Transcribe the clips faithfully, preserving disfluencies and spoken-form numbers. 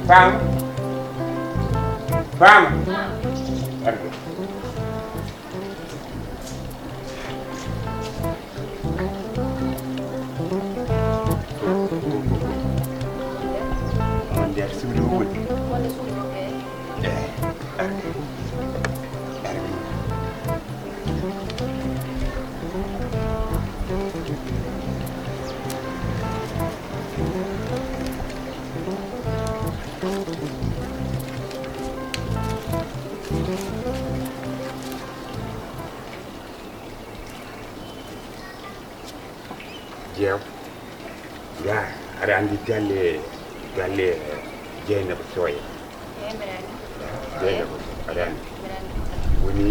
Faama. Faama. Arde. On nder suudu o woni. Wonde suudu o kay. Eh, arde. Arde. Jeew. Yaa, aɗa anndi galle, galle Jeynaba Soye? Eey, mbeɗa anndi. Jeynaba, aɗa anndi? Mbeɗa anndi. Woni,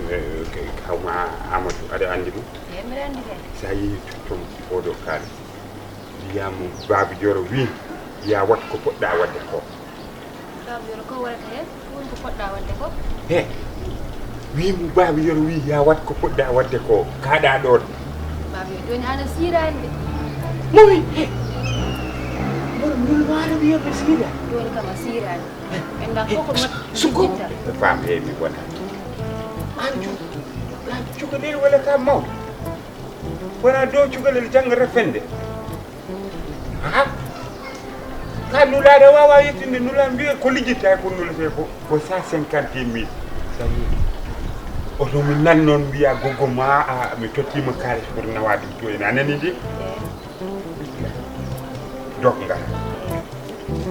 eh, kawma Amadou, aɗa anndi mo? Eey, mbeɗa anndi kay. So a yehii to, toon oɗo kaalis, mbiyaa mo Baaba Yero wii, yaa waɗ ko poɗɗaa waɗde ko. Baaba Yero ko waɗata heen? Ko woni ko poɗɗaa waɗde ko? He, wii mo Baaba Yero wii yaa waɗ ko poɗɗaa waɗde ko, kaaɗaa ɗoon. Baaba Yero jooni aan a siiraani de. Mo wii, he, mboɗo, mboɗo waalo wiyatde siira. Jooni kam a siiraani. En ngaa fof ko moƴƴi. Sukko. Faam, he, mi wona. Aan cu-, aan cukalel walla ka mawɗo? Wona dow cukalel janngata fende. Ha? Ka nulaaɗo waawa yettinde nulaa mbiya ko liggitta ko nulete ko, ko cent cinquante mille. Oto mi nan noon mbiya goggo ma, a, mi tottima kaalis pour nawa ɗum to ina nani de. Dok ngara.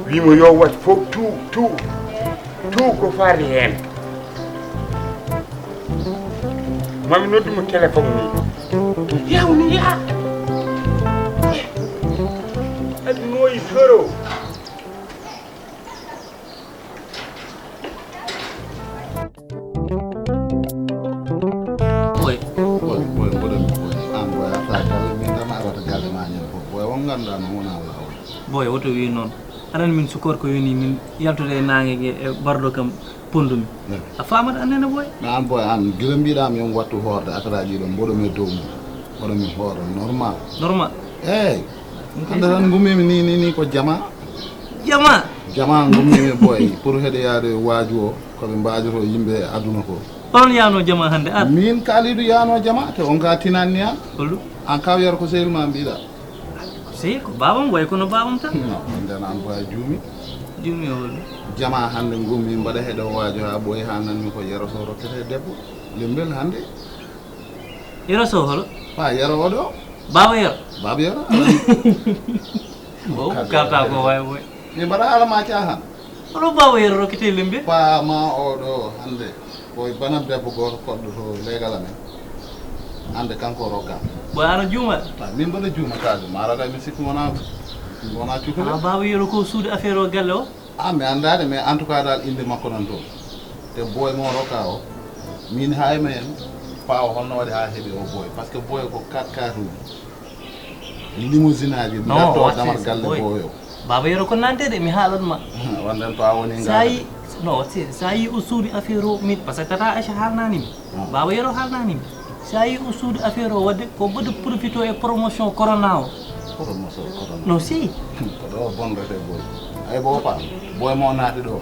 Wimo yo wat fof tout, tout, tout ko faati heen. Mami noddu mo téléphone ni. Yawni ya. Aɗa nooyi zéro. Boy. Boy, boy, mboɗon boy. An boy, a taa galle, min tan a arata galle ma ñande fof. Boy, on ngannduɗaa no wona laawol. Boy, woto wi noon. Aɗa anndi min sukor ko yoni min yaltude e naange nge e bardo kam pondumi. Eh. A famat annene boy. Mais an boy, an gila mbiɗa mi on wattu hoorde akadaji ɗo mboɗo mi dow mum. Mboɗo mi hooro normal. Normal. Eyyi. Hannde tan ngummimi ni, ni, ni ko jama. Jama? Jama ngummimi boy. Pour heɗe yaade waaju o, ko ɓe mbaajoto yimɓe e aduna ko. On yaano jama hannde ar? Min Kalidou yaano jama, te on ka tinanni an. Holɗum? An ka wiyata ko sehil ma mbiɗa. Ko sehil, ko babam, way kono babam tan. Non, nden an boy a juumi. Juumi o holɗum? Jama hannde ngummi mbaɗa heɗo waajo haa ɓooyi haa nanmi ko Yero Sow rokkete debbo. Lembel hannde. Yero Sow holo? Pa Yero oɗo. Baba Yero? Baba Yero. O kalta ko way way. Mi mbaɗa haala ma caahan. Hono Baba Yero rokkete lembe? Pa ma oɗo hannde. Ko e banam debbo gooto koɗɗo to leegal amen. Hannde kanko rokka. Boy, ano juuma? Ah, min mbaɗa juuma kaali. Maara kay mi sikki wona, wona cukalel. Ah, Baba Yero ko suude affaire o galle o? Ah, mi anndaade, mais en tout cas daal innde makko nan toon. Te boy mo rokka o, min hay men paawa holno waɗi haa heɓi o boy. Parce que boy ko quatre quatre uji. Limousine aji, mi Non, darto watti, damar galle boy. Boy o. Baba Yero ko nande de, mi haalon ma. Wanden to a woni Sa ngaka yi, de. Non, watti, sa yi o suuɗi affaire o, min, parce que tata Aïcha haalnani mi. Ah. Baba Yero haalnani mi. Sa yi o suuɗi affaire o, wadde ko ɓeɗo profito e promotion corona o. Promotion corona. Non, si. Ko ɗo bonrete boy. Ay bo pa, boy mo naati ɗo.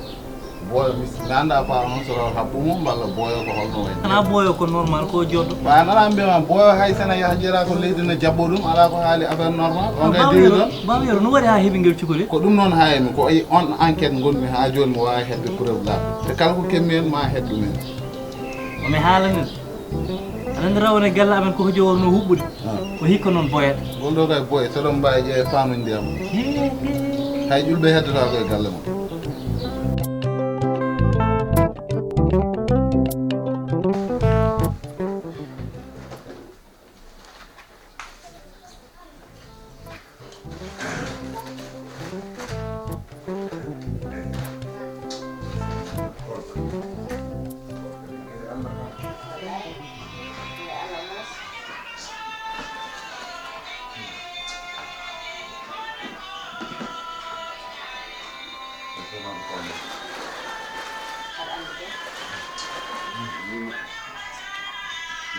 Boyo, mi anndaa pa on so haɓɓu mo, mballa boyo ko holno wayi. Xanaa boyo ko normal, ko joddo. Ba nana mbiyama boyo hay sene yaha jeera ko leydi ne jabbo ɗum, ala ko haali affaire normal. On kay dewi ɗon. Baba Yero, no waɗi haa heɓi ngel cukalel? Ko ɗum noon haaymi, ko on enquête ngonmi haa jooni mi waawi heɓde preuve laaɓɗo. Te kala ko kemmi heen ma heɓ ɗum heen. Ko mi haalani. Aɗa anndi rawane galle amen ko hojo wonno huɓɓude. Ah. Ko hikka noon boyata. Ngol ɗo kay boye, so ɗon mbaawi ƴeewe paanu ndiyam. Hee, hee. Hay ƴulɓe heddotaako e galle mon.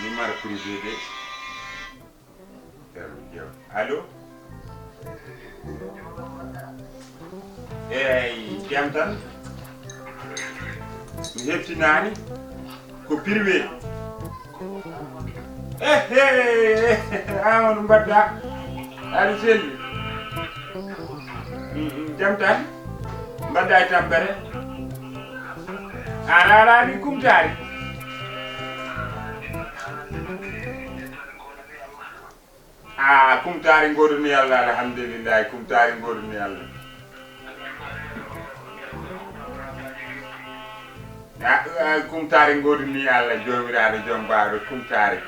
Numéro privé de. Allo? Eey, jam tan. Mi heɓtinaani. Ko privé. Eh, eh, eh, Amadou mbaɗɗa? Aɗa selli? Mm, mm, jam tan? Mbaɗɗa e tampere? A raaraani kumtaari? Ah, kumtaari ngooduni Allah, alhamdulillahi, kumtaari ngooduni Allah. Ah, ah, kumtaari ngooduni Allah, joomiraaɗo joom baawɗo, kumtaari.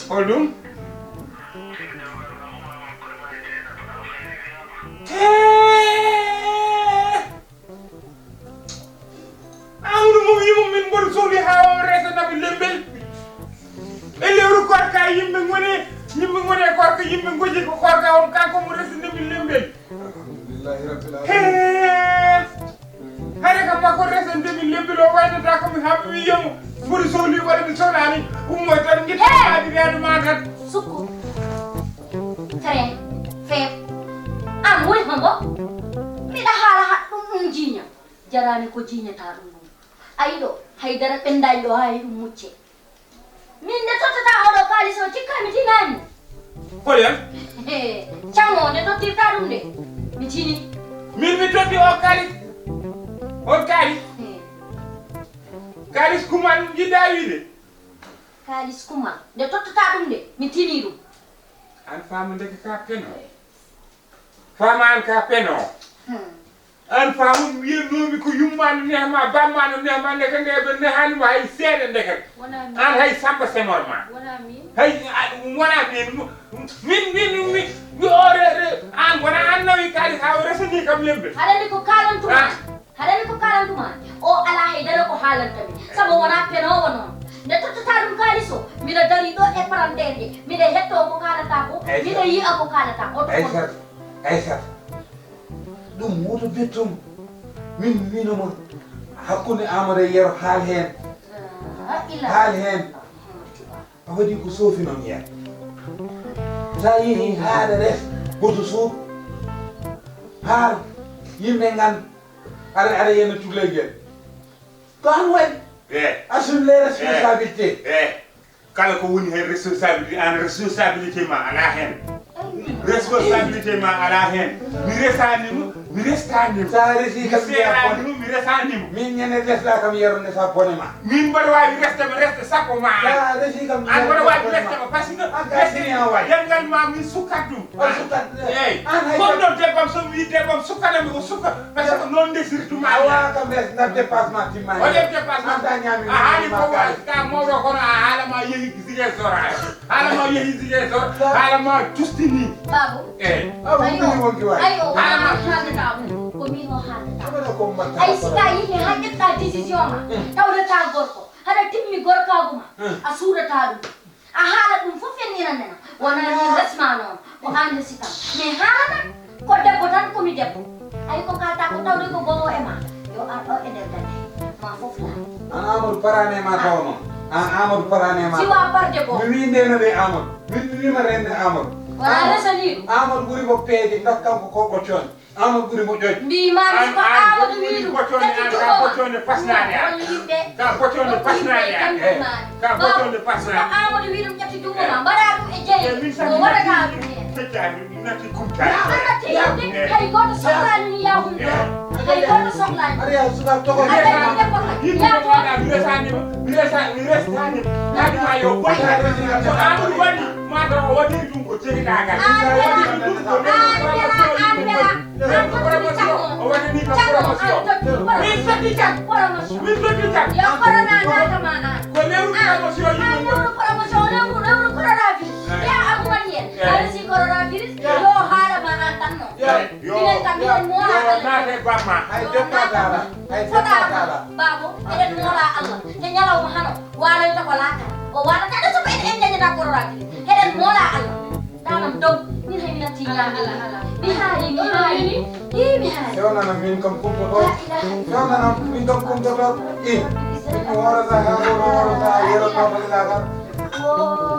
Hol ɗum? Amadou mo wiimo min mboɗo sohli haa o resa nabi lembel. E lewru korka yimɓe ngoni, yimɓe ngoni e korka, yimɓe ngoji ko korka on, kanko mo resa nabi lembel. Alhamdulillahi rabbil alamin. Hee! Hare kam makko resa nabi lembel o waynata ko mi haɓɓi wiyamo mboɗo sohli walla mi sohlaani, ummo tan ngitta haadi reedu ma tan. Sukku. Fere, feer. An woni hombo? Miɗa haala haɗ ɗum ɗum jiiña. Jaraani ko jiiñataa ɗum ɗum. Ayi ɗo, haydara ɓendaani ɗo haa e ɗum mucce. Min nde tottata oɗo kaalis o cikka mi tinaani. Hol yan? He, can o nde tottirta ɗum nde, mi tini. Min mi totti o kaalis. On kaalis? He. Kaalis kuma ɗum jiɗɗa wiide? Kaalis kuma. Nde tottata ɗum nde, mi tini ɗum. An faamu ndeke ka peno. Faamu an ka peno. Hmm. An faamu mi wiyannoomi ko yumma no neha ma, bamma no neha ma, ndeke nde ɓe nehaani mo hay seeɗa ndeke. Wona min. An hay Samba Senghor ma. Wona min. Hay, a, wona min. Min, min, min, mi o re, re, an wona an nawi kadi ka o resani kam lembe. Aɗa anndi ko kaalantuma? Ah. Haɗani ko kaalantuma, o alaa hay dara ko haalanta mi, sabu wonaa penoowo noon. Nde tottata ɗum kaalis o, miɗo darii ɗo e paranteer nde, miɗo hettoo ko kaalata ko, miɗo yi'a ko kaalata ko. Aysata, Aysata, ɗum woto bettum. Min miino ma, hakkunde Aamadu e Yero haal heen. Ah, ila. Haal heen. A waɗi ko soofi noon yaa. So a yehii haa aɗa res, hoto suur. Haal, yimɓe ngan, aɗa, aɗa yiyana cukalel ngel. Ko an waɗi. Eh. Assume les responsabilités. Eh. Kala ko woni heen responsabilité, an responsabilité ma alaa heen. Responsabilité ma alaa heen. Mi resaani mo, mi restaani mo. Sa resi kam mi seeraani mo, mi resaani mo. Min ñande lesla kam Yero nde sa bone ma. Min mboɗo waawi resde mo resde sappo ma. Sa resi kam an mboɗo waawi resde mo par ce que resde dengal ma min sukkat ɗum. On sukkat. Eey. An hay fof noon debbam so mi wii debbam sukkana mi ko sukka. Par ce que noon ndesirtuma. A wawa kam res ngar dépassement timma. O ƴeew dépassement. An ta ñaami. A haali ko waasi ka mawɗo kono a haala ma yehi Ziguinchor. Haala ma yehi Ziguinchor, haala ma justini. Babu. Eh. Awa, ayo, wonki waay. Ayo, haala ma haalata ko min o haalata. Awa, ko mbatta. Ay, si ka yehi haa ƴetta décision ma, tawdata gorko, haɗa timmi gorkaagu ma, a suudata ɗum. A haala ɗum fof fennira nena. Wona min resma noon, ko an resi kam. Mais haalata. Ko debbo tan, ko mi debbo. Ay, ko kalta ko tawde ko goho e ma. Yo ar ɗo e nder gannde. Ma fof laa. An Amadou parane ma taw noon. An Amadou parane ma. Siwa parde ko. Mi wi ndeno de Amadou. Mi wi ma rende Amadou. Wala resani. Amadou ɓuri mo peede, ndokkam ko ko ɓoccoon. Amadou ɓuri mo ƴoƴ. Mbi ma ko Amadou wi ɗum. Ɓoccoone an ka ɓoccoone pasnaade an. Ka ɓoccoone pasnaade an. Ka ɓoccoone pasnaade. Amadou wi ɗum ƴetti junngo ma, mbaɗa ɗum e jeyi. Ko waɗata ɗum heen. Natti kumta. Hay goto sohlani ni yahum ɗo. Hay goto sohlani. Mariya suka toko. Ada debbo kam. Yimɓe ko waɗa mi resani ma. Mi resa mi resani. Kadi ma yo boy. Ko Amadou waɗi ma taw o waɗiri ɗum ko jehiɗagal. O waɗiri ɗum ko nena promotion yimɓe. Nena promotion o waɗani kam promotion. Min sotti jam. Min sotti jam. Yo corona naata ma an. Ko newru promotion yimɓe. Newru promotion newru newru coronavirus. Ya Abou Mariam. A resi coronavirus. Yo haala ma an tan noon. Minen kam minen moolaa Allah. Naate bamma. Hay debbo dara. Hay debbo dara. Baabo, eɗen moolaa Allah. Te ñalawma hano waaloyta ko laakara. O waalata ɗo sobo en en dañata coronavirus. Eɗen moolaa Allah. Tanam dow. Min hay mi natti ñaamde. Mi haali, mi haali. Ii mi haali. Fewnana min kam kumpoto. La ilaha illallah. Fewnana min kam kumpoto. Ii. Min mi hoorata haa hooro hoorata haa yeroto to laakara. Woo.